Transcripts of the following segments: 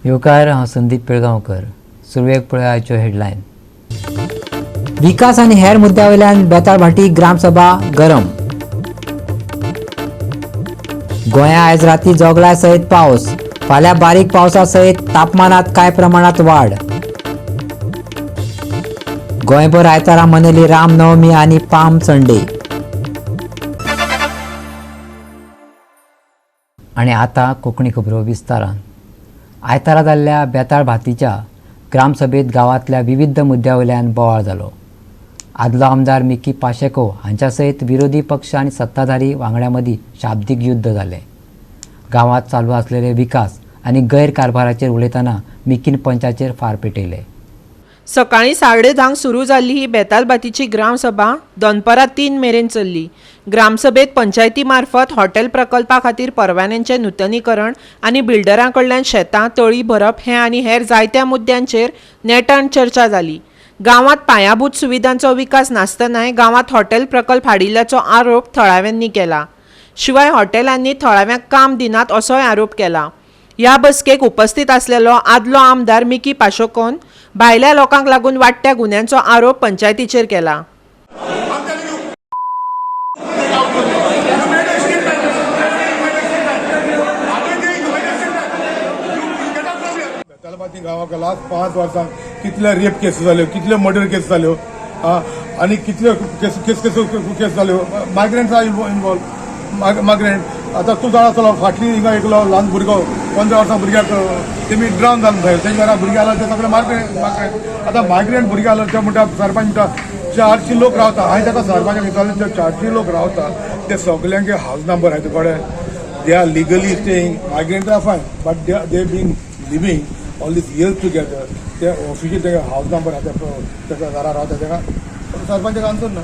येवकार. हांव संदीप पिळगांवकर. सुरवेक पळया आयच्यो हेडलायन. विकास आनी हेर मुद्द्या वयल्यान बेताळभाटी ग्रामसभा गरम. गोंया आयज राती जोगलाय सयत पावस. फाल्यां बारीक पावसा सयत तापमानात कांय प्रमाणात वाड. गोंयभर आयतारा मनयली रामनवमी आनी पाम संडे. आनी आतां कोंकणी खबरो विस्तारान. आयतारा जाल्ल्या बेताळ भातीच्या ग्रामसभेत गांवांतल्या विविध मुद्द्या वयल्यान बोवाळ जालो. आदलो आमदार मिकी पाशेको हांच्या सयत विरोधी पक्ष आनी सत्ताधारी वांगड्यां मदीं शाब्दीक युद्ध जालें. गांवांत चालू आसलेले विकास आनी गैरकारभाराचेर उलयतना मिकीन पंचाचेर फार पेटयले. सकाळीं 10:30 सुरू जाल्ली ही बेतालभाटीची ग्रामसभा दनपरां 3 मेरेन चल्ली. ग्रामसभेत पंचायती मार्फत हॉटेल प्रकल्पा खातीर परवान्यांचें नुतनीकरण आनी बिल्डरां कडल्यान शेतां तळी भरप हे आनी हेर जायत्या मुद्द्यांचेर नेटान चर्चा जाली. गांवांत पायाभूत सुविधांचो विकास नासतनाय गांवांत हॉटेल प्रकल्प हाडिल्ल्याचो आरोप थळाव्यांनी केला. शिवाय हॉटेलांनी थळाव्यांक काम दिनात असोय आरोप केला. ह्या बसकेक उपस्थित आसलेलो आदलो आमदार मिकी पाशोकोन भायल्या लोकांक लागून वाडट्या गुन्यांचो आरोप पंचायतीचेर केला. I'm telling you. You made a statement. You made a statement. Aditya, you made a statement. You get out from here. Betalbatim गांवाक लास्ट 5 वर्सां कितले रेप केसी जाल्यो, कितले मर्डर केस जाल्यो आनी कितल्यो केस केस केस केस जाल्यो. Migrants are involve. Migrant आतां तूं जाणा आसतलो, फाटली हिंगा एकलो ल्हान भुरगो, 15 वर्सां भुरग्याक तेमी ड्रावन जावन थंय तेजे घरा भुरगे आसले, ते सगळे मायग्रंट. मायग्रंट आतां मायग्रंट भुरगे आसले ते म्हणटा, सरपंच म्हणटा 400 लोक रावता. हांवें ताका सरपंचाक विचारलें, ते 400 लोक रावता ते सगल्यांक हावस नंबर आहा तुकडे? They are legally staying. Migrants are fine, but they been living all these years together. ते ऑफिशियल तेका हावस नंबर आहा, तेका घरा रावता, तेका सरपंचाक आन्सर ना.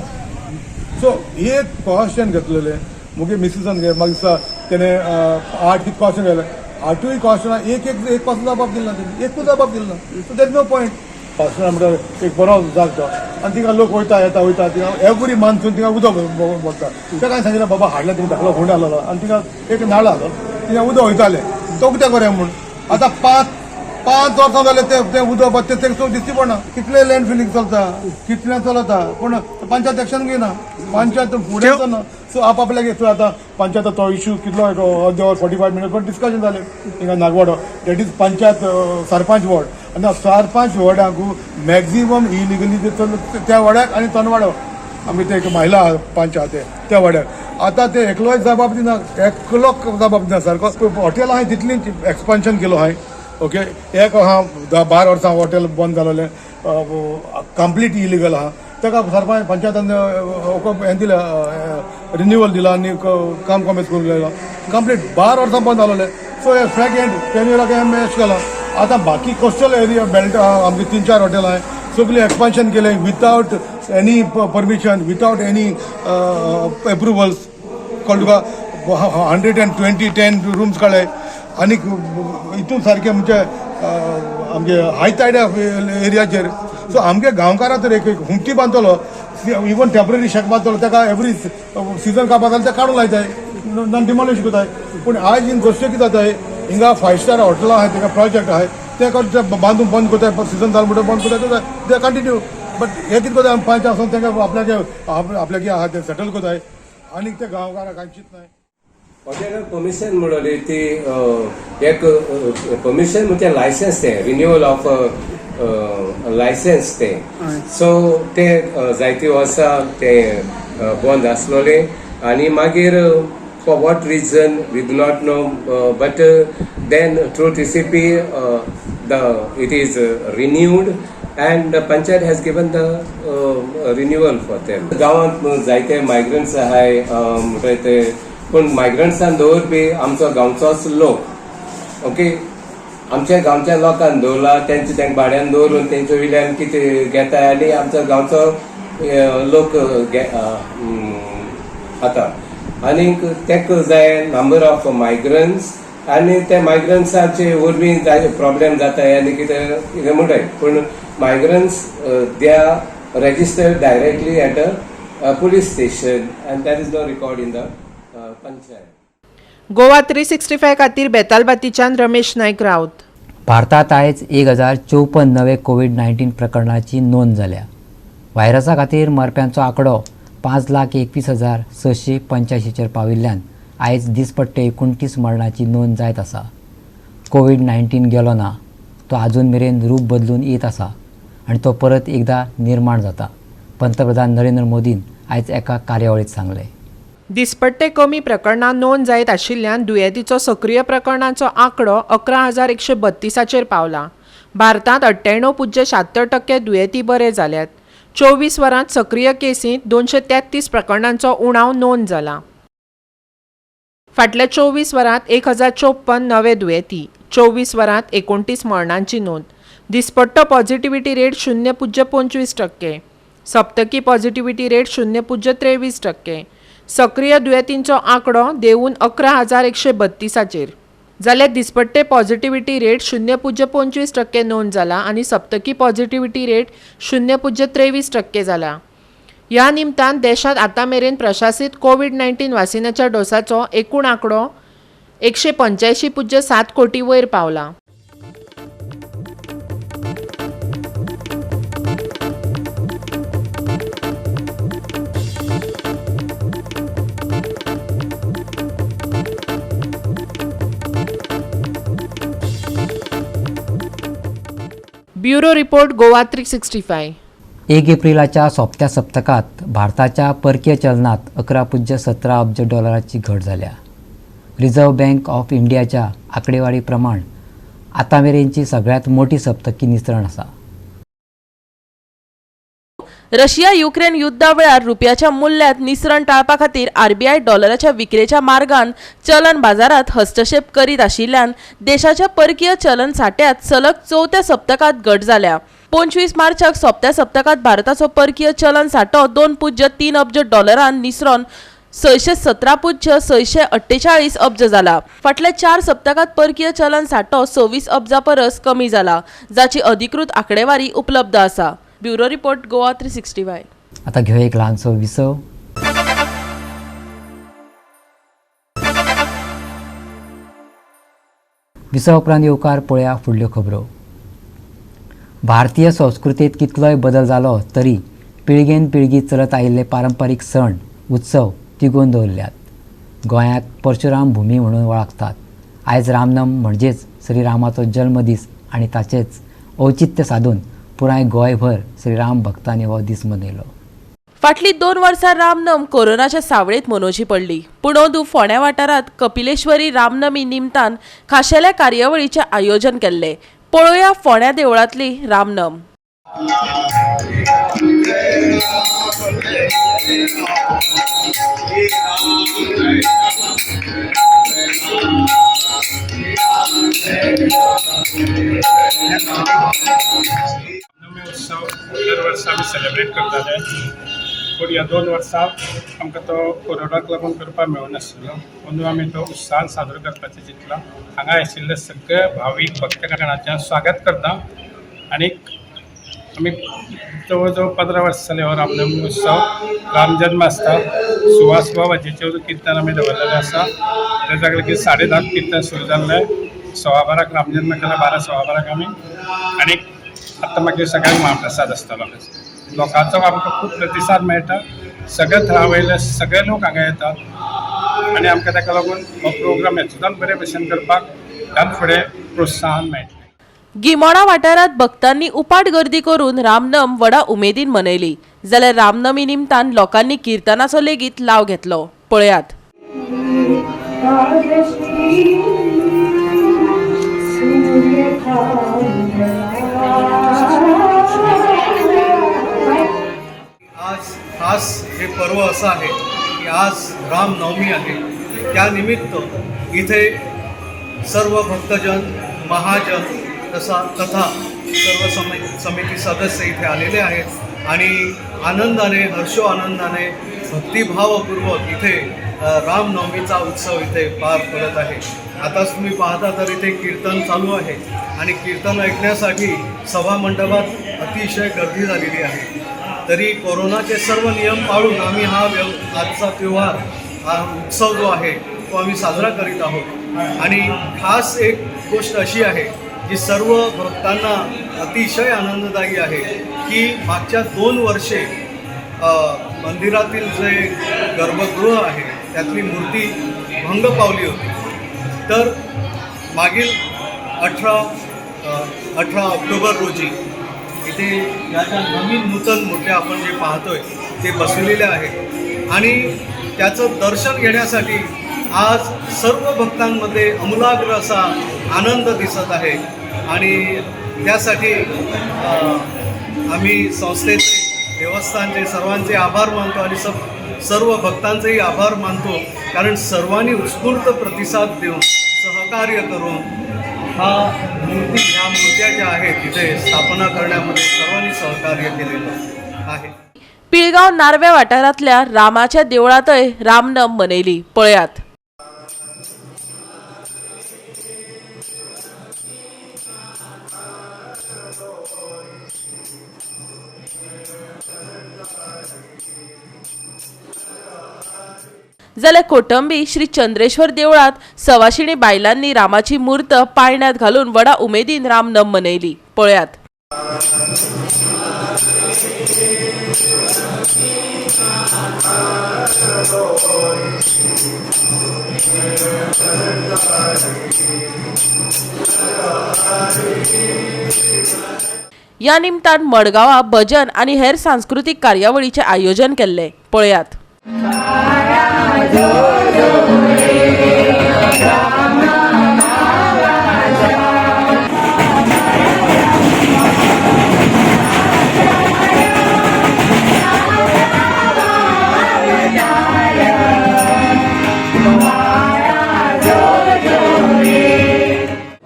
सो एक कॉशन घेतलेले मुगे मिसिसान घे. मागीर दिसता तेणे आठ कित कॉशन घेतले, आठूय कॉशना एक एक एक पासून जबाब दिला ना तेणी, एकूच जबाब दिला ना. So there no point. पासून म्हणल्यार एक बरो जाग तो आनी थिंगा लोक वयता येता वयता. थिंगा एवरी मान्सून थिंगा उदक भरता. ताका हांवें सांगिल्लें, बाबा हाडल्या तुमी धाकलो होंड आसलेलो आनी थिंगा एक नाळ आसलो, थिंगा उदक वयतालें, तो कितें करें म्हूण. आतां 5 5 वर्सां जाले ते ते उदक ते ते दिसती पडना. कितले लँड फिलिंग चलता, कितलें चलता, पूण पंचायत एक्शन घेयना. पंचायत फुडें वचना. सो आप आपल्याक थंय आतां पंचायत तो इशू कितलो एक अर्दे वर, 45 मिनट पण डिस्कशन जालें हिंगा नागवाडो. That is panchayat sarpanch ward. आनी सरपंच वॉर्डाक मॅक्झिमम इलिगली त्या वॉर्डाक आनी तनवाडो आमगे ते एक महिला पंच आहा ते त्या वाड्याक. आतां ते एकलोय जबाब दिना, एकलो जबाब दिना सारको. हॉटेल आहाय तितली एक्सपान्शन केलो हांवें. ओके, एक आहा 10-12 वर्सां हॉटेल बंद जालेलें, कंप्लीट इलिगल आहा. ताका सरपंच पंचायतान हें दिलें, रिन्युअल दिला आनी काम कॉमेस करूंक लायला. कंप्लीट 12 वर्सां बंद जालेलें. सो हे फ्लॅग 10 इयराक एश केलां. आतां बाकी कोस्टल एरिया बेल्ट आमगे तीन चार हॉटेल आहाय, सगळीं एक्सपान्शन केलें without any permission, without any approvals. कळ्ळें तुका? 120 10 rooms काडले आनी हितून सारकें म्हणजे आमगे हाय तायड एरियाचेर. सो आमगे गांवकारां तर एक एक हुमटी बांदतलो, इवन टेंपररी शेक बांदतलो, ताका एवरी सिजन कापा जाल्यार ते काडून लायताय, नॉन डिमॉलिश करताय. पूण आयज इन गोश्टी कितें जाताय, हिंगा फायव स्टार हॉटेलां आहाय, ताका प्रोजेक्ट आहाय, ते बांदून बंद करताय. सिजन जालें म्हणटकीर बंद करताय, ते कंटिन्यू. बट हे कितें करताय, आमी पंच आसून तांकां आपल्याचे आपल्याचे आहा ते सेटल करताय आनी ते गांवकारां कांय चिंतनाय. हॉटेलाक परमिशन म्हणली ती एक परमिशन म्हणजे लायसन्स तें, रिन्युअल ऑफ लायसन्स तें. सो ते जायती वर्सां तें बंद आसलोलें आनी मागीर for what reason we do not know, but then through TCP the it is renewed and the panchayat has given the renewal for them. गांवांत जायते मायग्रंट्स आहाय म्हणटाय ते, पूण मायग्रंट्सान दवरपी आमचो गांवचोच लोक. ओके, आमच्या गांवच्या लोकांक दवरला, तेंचे तांकां भाड्यान दवरून तेंचे वयल्यान कितें घेताय आनी आमचो गांवचो लोक खाता. आनीक तांकां जाय नंबर ऑफ मायग्रंट्स आनी ते मायग्रंट्साचे वरवीं जाय प्रॉब्लेम जाताय आनी कितें कितें म्हणटाय. पूण migrants, they are registered directly at a police station and there is no record in the panchayat. Goa 365 खातीर बेतालबातीच्यान रमेश नायक राऊत. भारतात आयज 1054 नवे कोवीड-19 प्रकरणाची नोंद जाल्या. व्हायरसा खातीर मरप्यांचो आंकडो 5,21,685चेर पाविल्ल्यान आयज दिसपट्टे 29 मरणाची नोंद जायत आसा. कोवीड-19 गेलो ना, तो आजून मेरेन रूप बदलून येत आसा आनी तो परत एकदा निर्माण जाता, पंतप्रधान नरेंद्र मोदीन आयज एका कार्यावळीत सांगलें. दिसपट्टे कमी प्रकरणां नोंद जायत आशिल्ल्यान दुयेंतीचो सक्रीय प्रकरणांचो आंकडो 11,132चेर पावला. भारतांत 98.76% दुयेंती बरे जाल्यात. 24 वरांत सक्रीय केसींत 233 प्रकरणांचो उणाव नोंद जाला. फाटल्या 24 वरांत 1054 नवे दुयेंती, 24 वरांत 29 मरणांची नोंद. दिसपट्टो पॉझिटिव्हिटी रेट 0.25%, सप्तकी पॉझिटिव्हिटी रेट 0.23%. सक्रीय दुयेंतींचो आंकडो देंवून 11,132चेर जाल्यार दिसपट्टे पॉझिटिव्हिटी रेट 0.25% नोंद जाला आनी सप्तकी पॉझिटिव्हिटी रेट 0.23% जाला. ह्या निमतान देशांत आतां मेरेन प्रशासीत कोवीड-19 वासिनाच्या डोसाचो एकूण आंकडो 185.7 कोटी वयर पावला. Bureau report, Goa 365. 1 एप्रिलाच्या सोंपत्या सप्तकांत भारताच्या परकीय चलनात 11.17 अब्ज डॉलराची घट जाल्या. रिझर्व्ह बँक ऑफ इंडियाच्या आंकडेवारी प्रमाण आतां मेरेनची सगळ्यांत मोठी सप्तकी निसरण आसा. रशिया युक्रेन युद्धा वेळार रुपयाच्या मूल्यात निसरण टाळपा खातीर आरबीआय डॉलराच्या विक्रेच्या मार्गान चलन बाजारात हस्तक्षेप करीत आशिल्ल्यान देशाच्या परकीय चलन साठ्यात सलग चवथ्या सप्तकात घट जाल्या. 25 मार्चाक सोंपत्या सप्तकात भारताचो परकीय चलन साठो 2.3 अब्ज डॉलरान निसरून 617.648 अब्ज जाला. फाटल्या 4 सप्तकात परकीय चलन साठो 26 अब्जा परस कमी जाला, जाची अधिकृत आंकडेवारी उपलब्ध आसा. Bureau report, Goa 365. आता घेऊया एक लहानसो विसव. विसव उपरांत येवकार पळया फुडल्यो खबरो. भारतीय संस्कृतींत कितलोय बदल जालो तरी पिळगेन पिळगी चलत आयिल्ले पारंपारीक सण उत्सव तिगोवन दवरल्यात. गोंयाक परशुराम भूमी म्हणून वळखतात. आयज रामनम म्हणजेच श्रीरामाचो जल्मदीस आनी ताचेच औचित्य साधून पुराय गोंयभर श्रीराम भक्तांनी हो दीस मनयलो. फाटलीं 2 वर्सां रामनम कोरोनाच्या सावळेंत मनोवची पडली. पूण अंदू फोंड्या वाठारांत कपिलेश्वरी रामनमी निमतान खाशेल्या कार्यावळीचें आयोजन केल्लें. पळोवया फोंड्या देवळांतली रामनम. रामनवमी उत्सव दर वर्सा आमी सेलेब्रेट करताले, पूण ह्या 2 वर्सां आमकां तो कोरोनाक लागून करपाक मेळनाशिल्लो. अंदू आमी तो उत्साहान साजरो करपाचें चिंतलां. हांगा आशिल्ले सगळे भावीक भक्तगणाचें स्वागत करता आनी आमी जवळ जवळ 15 वर्सां जालीं हो रामनवमी उत्सव. रामजन्म आसता, 6:15 वरांचेर किर्तन आमी दवरलेलें आसा. ते जागले की 10:30 किर्तन सुरू जाल्लें, 12:15 रामजन्म केला, 12 12:15 आमी आनी आतां मागीर सगळ्यांक महाप्रसाद आसतलो. लोकांचो आमकां खूब प्रतिसाद मेळटा, सगळे थळा वयले सगळे लोक हांगा येतात आनी आमकां ताका लागून हो प्रोग्राम हेतून बरे भशेन करपाक ह्यान फुडें प्रोत्साहन मेळटलें. गिमोणा वाठारांत भक्तांनी उपाट गर्दी करून रामनम व्हडा उमेदीन मनयली. जाल्यार रामनमी निमतान लोकांनी किर्तनाचो लेगीत लाव घेतलो. पळयात. आज खास हे पर्व असं आहे की आज रामनवमी आहे, त्यानिमित्त इथे सर्व भक्तजन, महाजन तसा तथा सर्व समिती सदस्य इथे आलेले आहेत आणि आनंदाने, हर्षो आनंदाने, भक्तिभावपूर्वक इथे रामनवमीचा उत्सव इथे पार पडत आहे. आताच तुम्ही पाहता तर इथे कीर्तन चालू आहे आणि कीर्तन ऐकण्यासाठी सभामंडपात अतिशय गर्दी झालेली आहे. तरी कोरोनाचे सर्व नियम पाळून आम्ही हा आजचा त्योहार, हा उत्सव जो आहे तो आम्ही साजरा करीत आहोत. आणि खास एक गोष्ट अशी आहे जी सर्व भक्तांना अतिशय आनंददायी आहे की मागच्या 2 वर्षे मंदिरातील जे गर्भगृह आहे त्यातली मूर्ती भंग पावली होती. तर मागील 18 ऑक्टोबर रोजी इथे या ज्या नवीन नूतन मूर्त्या आपण जे पाहतोय ते बसवलेल्या आहेत आणि त्याचं दर्शन घेण्यासाठी आज सर्व भक्तांमध्ये आमूलाग्र असा आनंद दिसत आहे. आणि त्यासाठी आम्ही संस्थेचे, देवस्थानचे सर्वांचे आभार मानतो आणि सर्व भक्तांचेही आभार मानतो, कारण सर्वांनी उत्स्फूर्त प्रतिसाद देऊन सहकार्य करून ह्या मूर्त्या ज्या आहेत तिथे स्थापना करण्यामध्ये सर्वांनी सहकार्य केलेलं आहे. पिळगाव नार्वे वाठारांतल्या रामाच्या देवळांतय रामनम मनयली. पळयात. जाल्यार कोटंबी श्री चंद्रेश्वर देवळांत सवाशिणी बायलांनी रामाची मूर्त पाळण्यात घालून व्हडा उमेदीन रामनम मनयली. पळयात. या निमतान मडगांवां भजन आनी हेर सांस्कृतीक कार्यावळीचें आयोजन केल्लें. पळयात.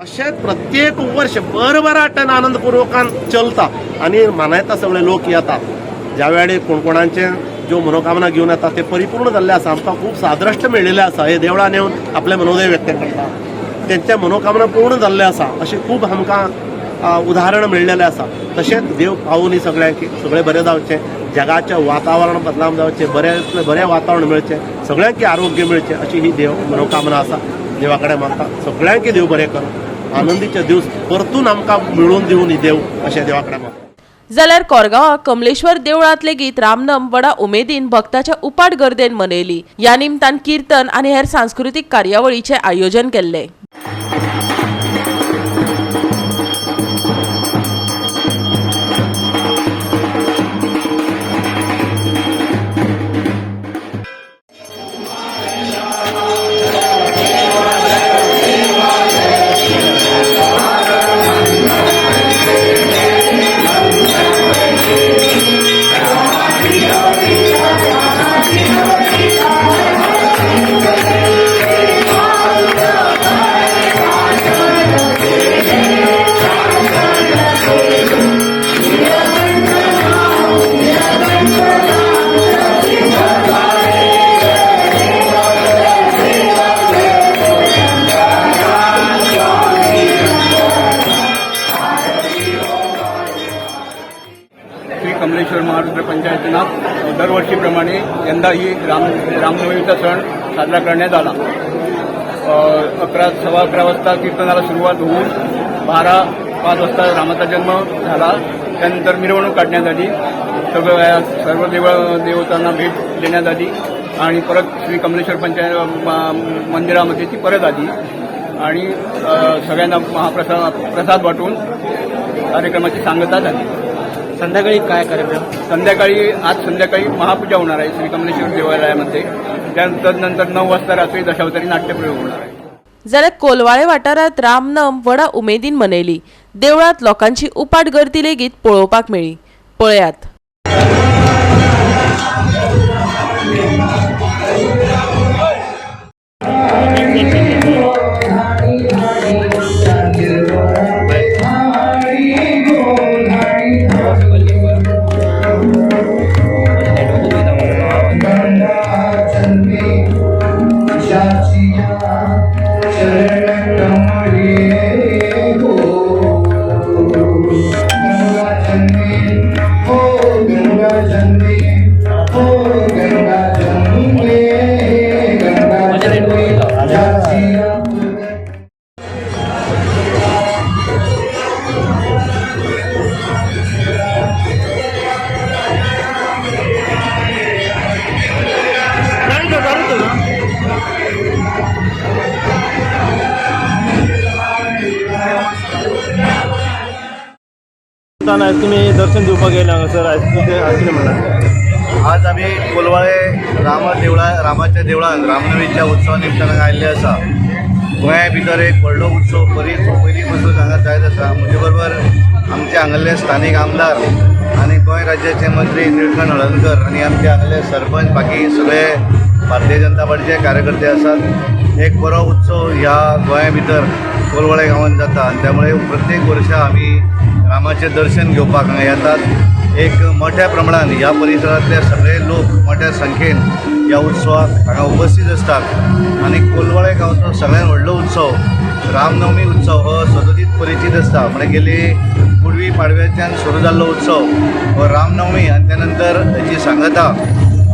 अशें प्रत्येक वर्ष बरोबर आनंदपूर्वकान चलता आनी मानयता सगळे लोक येतात. ज्या वेळी कोण कोणाचे ज्यो मनोकामना घेवन येता ते परिपूर्ण जाल्ले आसा. आमकां खूब सादृश्ट मेळिल्लें आसा. हे देवळान येवन आपले मनोदय व्यक्त करता, तेंच्या मनोकामना पूर्ण जाल्ले आसा. अशें खूब आमकां उदाहरण मेळिल्लें आसा. तशेंच देव पावून सगळ्यांक सगळें बरें जावचें, जगाचें वातावरण बदलाम जावचें, बऱ्यांतलें बरें वातावरण मेळचें, सगळ्यांक आरोग्य मेळचें अशी ही देव मनोकामना आसा. देवा कडेन मागता सगळ्यांक देव बरें करूं, आनंदीचे दिवस परतून आमकां मेळून दिवून देव अशें देवा कडेन मागता. जाल्यार कोरगांवां कमलेश्वर देवळांत लेगीत रामनम व्हडा उमेदीन भक्ताच्या उपाट गर्देन मनयली. ह्या निमतान किर्तन आनी हेर सांस्कृतीक कार्यावळीचें आयोजन केल्लें. श्री कमलेश्वर महारुद्र पंचायतनाथ दरवर्षीप्रमाणे यंदाही रामनवमीचा सण साजरा करण्यात आला. 11:15 वाजता कीर्तनाला सुरुवात होऊन 12:05 वाजता रामाचा जन्म झाला. त्यानंतर मिरवणूक काढण्यात आली. सर्व देवतांना भेट देण्यात आली आणि परत श्री कमलेश्वर पंचायत मंदिरामध्ये ती परत आली आणि सगळ्यांना महाप्रसाद प्रसाद वाटून कार्यक्रमाची सांगता झाली. संध्याकाळी काय कार्यक्रम? आज संध्याकाळी महापूजा होणार आहे श्री कमलेश्वर देवालयामध्ये. त्यानंतर नंतर 9 वाजता रात्री दशावतारी नाट्यप्रयोग होणार आहे. जाल्यार कोलवाळे वाठारांत रामनम व्हडा उमेदीन मनयली. देवळांत लोकांची उपाट गर्दी लेगीत पळोवपाक मेळ्ळी. पळयात. निमतान आयज तुमी दर्शन दिवपाक येयले हांगासर, आयज कितें, आज कितें म्हणलां? आज आमी कोलवाळे राम देवळा, रामाच्या देवळान रामनवीच्या उत्सवा निमतान हांगा आयिल्ले आसा. गोंया भितर एक व्हडलो उत्सव बरीच पयलीं पासून हांगा जायत आसा. म्हजे बरोबर आमचे हांगासरले स्थानीक आमदार आनी गोंय राज्याचे मंत्री निळकंठ हळर्णकर आनी आमचे हांगासरले सरपंच, बाकी सगळे भारतीय जनता पार्टीचे कार्यकर्ते आसात. एक बरो उत्सव ह्या गोंया भितर कोलवाळे गांवांत जाता आनी त्यामुळे प्रत्येक वर्सा आमी रामाचें दर्शन घेवपाक हांगा येतात. एक मोठ्या प्रमाणान ह्या परिसरांतले सगळे लोक मोठ्या संख्येन ह्या उत्सवाक हांगा उपस्थित आसतात आनी कोलवाळे गांवचो सगळ्यात व्हडलो उत्सव रामनवमी उत्सव हो सदोदीत परिचीत आसता. म्हणजे गेली पुडवी पाडव्याच्यान सुरू जाल्लो उत्सव हो रामनवमी आनी त्या नंतर हेची सांगता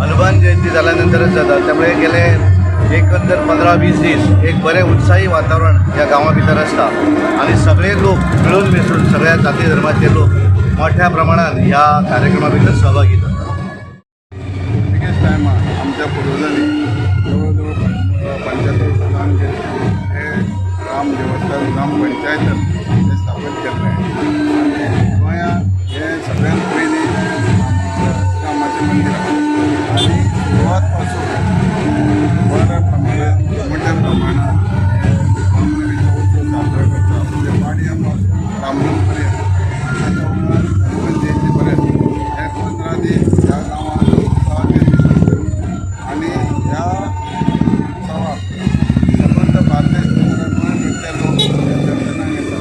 हनुमान जयंती जाल्या नंतरच जाता. त्यामुळे गेले एकंदर 15-20 दीस एक बरें उत्साही वातावरण ह्या गांवा भितर आसता आनी सगळे लोक मिळून मिसळून सगळ्या जाती धर्माचे लोक मोठ्या प्रमाणात ह्या कार्यक्रमा भितर सहभागी जातात. पुर्तुगेज टायमार आमच्या पुर्वजांनी जवळ जवळ 75 वर्सां हे राम देवस्थान, राम पंचायत हें स्थापन केल्लें आनी गोंयांत हें सगळ्यांत पयलीं रामाचें मंदीर आसा आनी सुरवात पासून बऱ्या प्रमाणात, मोठ्या प्रमाणात रामनवीचो उत्सव साजरो करता. म्हणजे पाडव्या पासून रामनम पर्यंत आनी ताच्या उपरांत हनुमान जयंती पर्यंत हे 15 दीस ह्या गांवांत उत्सवाचे दीस आसता आनी ह्या उत्सवाक सबंद बार्देश गोंयभरचे लोक दर्शनाक येता.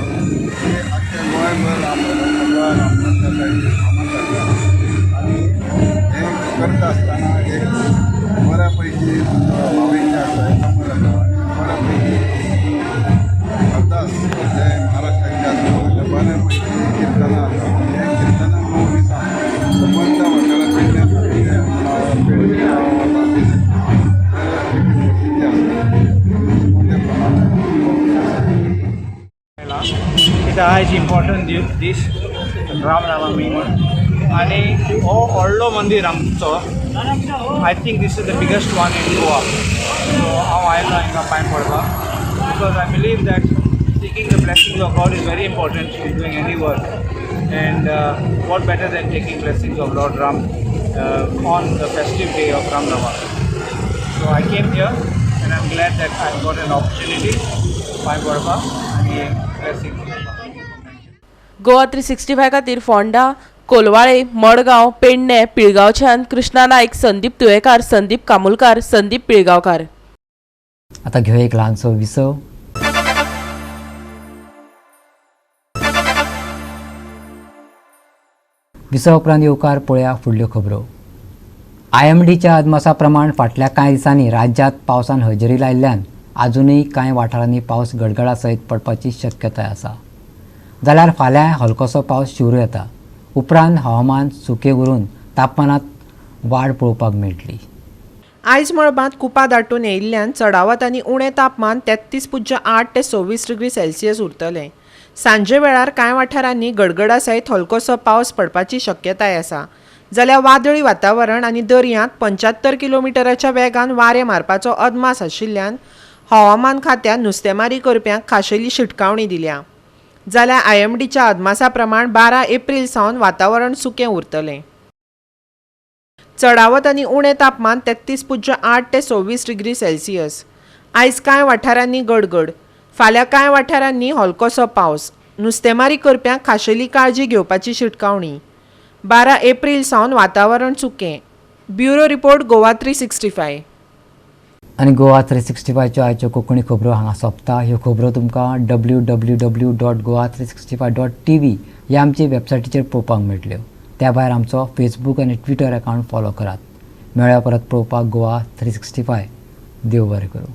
हे आख्ख्या गोंयभर राम रामनम जाता, ही फामाद जाता आनी हें करता आसतना एक बऱ्या पैकी भावीक आसा, जमा जाता आनी बऱ्या पैकी अरदास जे महाराष्ट्राचे आसा जाल्यार बऱ्या पैकी किर्तनां जाता आनी हें किर्तनां 9 दिसां सबंद वाठारांत, पेडण्यां पेडणे, बार्देस प्रसिद्धी आसा, मोठ्या प्रमाणात आसा. कित्याक आयज इम्पॉर्टंट दीस रामनवमी म्हूण आनी हो व्हडलो मंदीर आमचो. I think this is the biggest one in Goa. So हांव आयलो हांगा पांय पडपाक because I believe that seeking the blessings of God is very important in doing any work, and what better than taking blessings of Lord Ram on the festive day of Ram Navami. So I came here and I'm glad that I got an opportunity पांय पडपाक आनी blessings. Goa 365 खातीर फोंडा, कोलवाळे, मडगांव, पेडणे, पिळगांवच्यान कृष्णा नायक, संदीप तुयेकार, संदीप कामुलकार, संदीप पिळगांवकार. आतां घेवया एक ल्हानसो विसव. विसवा उपरांत येवकार पळया फुडल्यो खबरो. आयएमडीच्या अदमासा प्रमाण फाटल्या कांय दिसांनी राज्यांत पावसान हजेरी लायिल्ल्यान आजुनूय कांय वाठारांनी पावस गडगडा सयत पडपाची शक्यताय आसा. जाल्यार फाल्यां हलकोसो पावस शिंवरू येता. उपरांत हवामान सुकें उरून तापमानांत वाड पळोवपाक मेळटली. आयज मळबांत कुपां दाटून येयिल्ल्यान चडावत आनी उणें तापमान 33.8 ते 26 डिग्री सेल्सियस उरतलें. सांजे वेळार कांय वाठारांनी गडगडा सयत हलकोसो पावस पडपाची शक्यताय आसा. जाल्यार वादळी वातावरण आनी दर्यांत 75 किलोमिटराच्या वेगान वारें मारपाचो अदमास आशिल्ल्यान हवामान खात्यान नुस्तेमारी करप्यांक खाशेली शिटकावणी दिल्या. जाल्यार आयएमडीच्या अदमासा प्रमाण 12 एप्रील सावन वातावरण सुकें उरतलें. चडावत आनी उणें तापमान 33.8 ते 26 डिग्री सेल्सियस. आयज कांय वाठारांनी गडगड, फाल्यां कांय वाठारांनी हलकोसो पावस. नुस्तेमारी करप्यांक खाशेली काळजी घेवपाची शिटकावणी. 12 एप्रील सावन वातावरण सुकें. Bureau report, Goa 365. आनी गोवा 365च्यो आयच्यो कोंकणी खबरो हांगा सोंपता. ह्यो खबरो तुमकां www.goa365.tv ह्या आमचे वेबसायटीचेर पळोवपाक मेळटल्यो. त्या भायर आमचो फेसबूक आनी ट्विटर अकावंट फॉलो करात. मेळया परत पळोवपाक गोवा 365. देव बरें करूं.